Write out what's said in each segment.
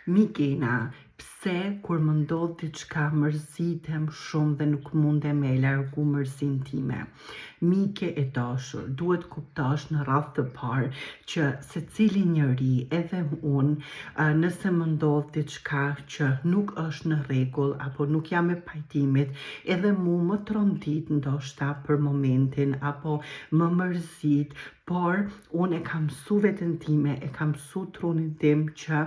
Migena, pse kur më ndodh diçka mërzitem shumë dhe nuk mundem me e largu mërzinë time? Mike e dashur, duhet kuptosh në radhë të parë që secili njeri, edhe unë, nëse më ndodh diçka që nuk është në rregull apo nuk jam e pajtimit, edhe mu më trondit ndoshta për momentin apo më mërzit, por unë e kam mësu veten time, e kam mësu trunin tim që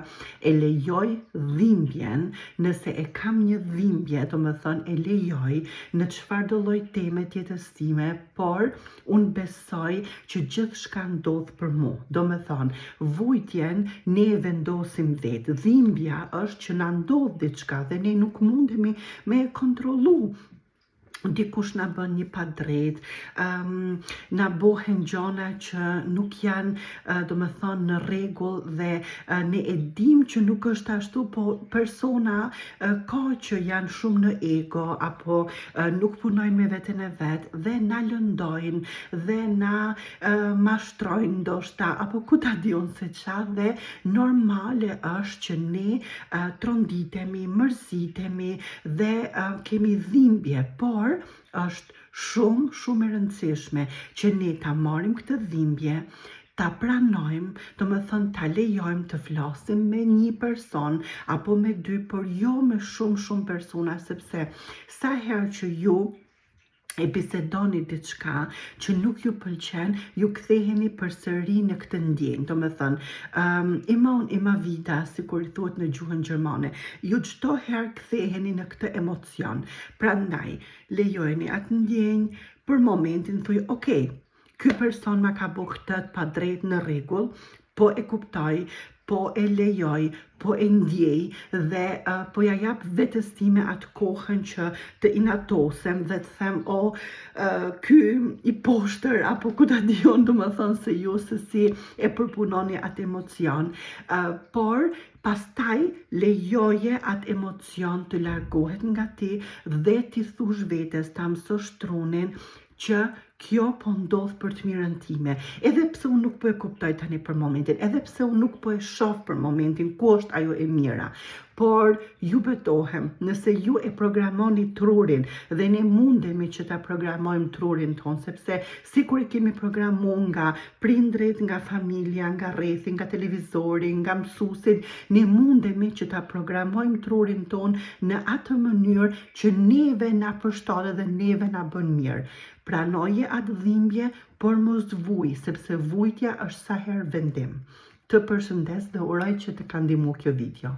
e lejoj dhimbjen, nëse e kam një dhimbje, domethënë e lejoj në çfarëdo lloj teme të jetës time, por unë besoj që gjithçka ndodh për mu. Domethënë, vujtjen ne e vendosim vetë, dhimbja është që na ndodh diçka dhe ne nuk mundemi me e kontrollu dikush na bën një padrejt, um, na bohen gjona që nuk janë, uh, domethënë, në rregull dhe uh, ne e dim që nuk është ashtu, po persona uh, ka që janë shumë në ego apo uh, nuk punojnë me veten e vet dhe na lëndojnë dhe na uh, mashtrojnë ndoshta apo ku ta di unë se ça dhe normale është që ne uh, tronditemi, mërzitemi dhe uh, kemi dhimbje, por është shumë, shumë e rëndësishme që ne ta marrim këtë dhimbje, ta pranojmë, domethënë ta lejojmë të flasim me një person apo me dy, por jo me shumë shumë persona, sepse sa herë që ju e bisedoni diçka që nuk ju pëlqen, ju ktheheni përsëri në këtë ndjenjë. Domethënë, um, immer und immer wieder, sikur i thuhet në gjuhën gjermane, ju çdo herë ktheheni në këtë emocion. Prandaj, lejojeni atë ndjenjë për momentin thuj, ok, ky person ma ka bo këtë të padrejt në rregull, po e kuptoj, po e lejoj, po e ndjej dhe uh, po ja jap vetes time atë kohën që të inatosem dhe të them o uh, ky i poshtër apo ku ta di unë, domethënë se ju se si e përpunoni atë emocion, uh, por pastaj lejoje atë emocion të largohet nga ti dhe ti thush vetes ta mësosh trunin që kjo po ndodh për të mirën time, edhe pse unë nuk po e kuptoj tani për momentin, edhe pse unë nuk po e shoh për momentin ku është ajo e mira, por ju betohem, nëse ju e programoni trurin dhe ne mundemi që ta programojmë trurin tonë, sepse sikur e kemi programu nga prindrit, nga familja, nga rrethi, nga televizori, nga mësuesit, ne mundemi që ta programojmë trurin tonë në atë mënyrë që neve na përshtatet dhe neve na bën mirë. Pranoje atë dhimbje, por mos vuj, sepse vujtja është sa herë vendim. Të përshëndes dhe uroj që të ka ndihmu kjo video.